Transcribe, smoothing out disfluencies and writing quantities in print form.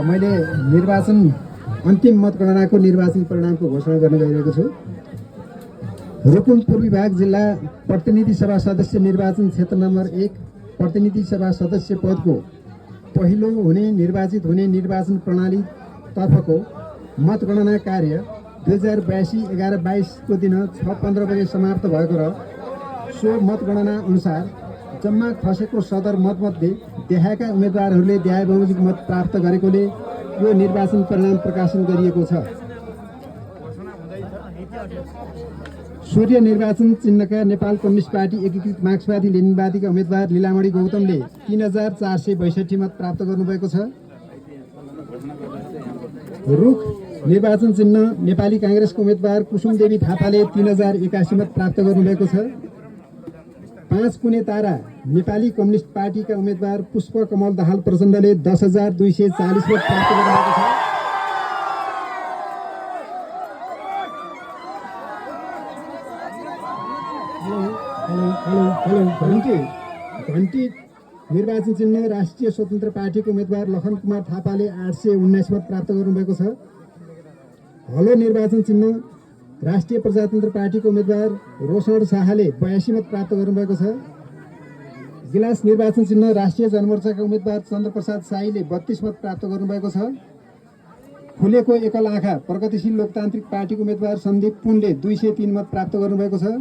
मैले निर्वाचन अन्तिम मतगणनाको निर्वाचन परिणामको घोषणा गर्न गइरहेको छु। रुकुम पूर्वी भाग जिल्ला प्रतिनिधि सभा सदस्य निर्वाचन क्षेत्र नम्बर 1 प्रतिनिधि सभा सदस्य पदको पहिलो हुने निर्वाचित हुने निर्वाचन प्रणाली तर्फको मतगणना कार्य 2082 11/22 को दिन 6:15 बजे समाप्त भएको र सो मतगणना अनुसार जम्मा खसेको सदर मतमध्ये देखाएका उम्मेदवारहरूले द्यावबहुमूजिक मत प्राप्त गरेकोले यो निर्वाचन परिणाम प्रकाशन गरिएको छ। सूर्य निर्वाचन चिन्हका नेपाल कम्युनिस्ट पार्टी एकीकृत मार्क्सवादी लेनिनवादीका उम्मेदवार लीलामणि गौतमले 3462 मत प्राप्त गर्नुभएको छ। रुख निर्वाचन चिन्ह नेपाली कांग्रेसको उम्मेदवार कुसुमदेवी थापाले 3081 मत प्राप्त गर्नुभएको छ। 5 कुने तारा नेपाली कम्युनिस्ट पार्टीका उम्मेदवार पुष्प कमल दाहाल प्रचण्डले 10240 मत प्राप्त गर्नुभएको छ। घन्टी निर्वाचन चिन्ह राष्ट्रिय स्वतन्त्र पार्टीको उम्मेदवार लखन कुमार थापाले 819 मत प्राप्त गर्नुभएको छ। हलो निर्वाचन चिन्ह राष्ट्रिय प्रजातन्त्र पार्टीको उम्मेदवार रोशन शाहले 82 मत प्राप्त गर्नुभएको छ। गिलास निर्वाचन चिन्ह राष्ट्रिय जनमोर्चाका उम्मेदवार चन्द्रप्रसाद साईले 32 मत प्राप्त गर्नुभएको छ। फुलेको एकल आँखा प्रगतिशील लोकतान्त्रिक पार्टीको उम्मेदवार सन्दीप पुनले 203 मत प्राप्त गर्नुभएको छ।